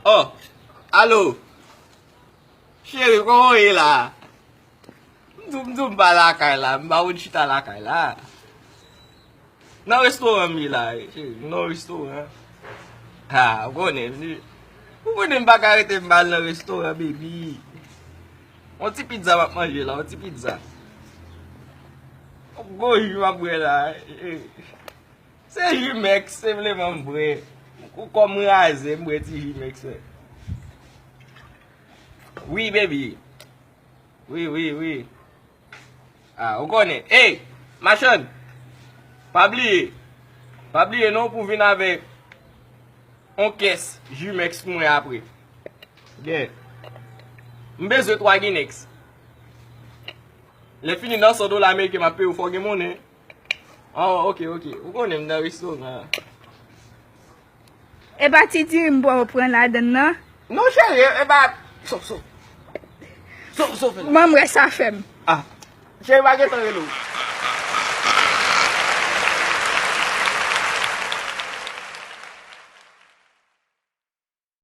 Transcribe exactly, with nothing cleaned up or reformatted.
Oh, alo. Cheri, kòman w ye la? M di w, m di w m pa lakay la, m pa konn chita lakay la. Nan restoran m ye la, cheri, m nan restoran. Ha, ou konnen, m di, ou konnen m pa ka rete m pa al nan restoran, baby. Yon ti pizza m ap manje la, yon ti pizza. Yon gwo ji m ap bwè la. Eh. Se Jumex, se vle m bwè. Ou kòm raze, m bwè ti Jumex, wè. Wi, baby. Wi, wi, wi. Ah, ou konnen. Ey, machann. Pa bliye. Pa bliye non pou vin avèk yon kès Jumex pou mwen apre. Gen. M bezwen twa Ginex. Lè fini nan san dola ameriken m ap peye w, fò w gen monnen. Oh, ok, ok. Ou konnen m nan restoran an. E pa ti diri m pran ladann nan? Non, cheri, e pa. So, so. So, so, fè la. Manm wè sa fè m. Ah. Cheri, pa gentan rele w.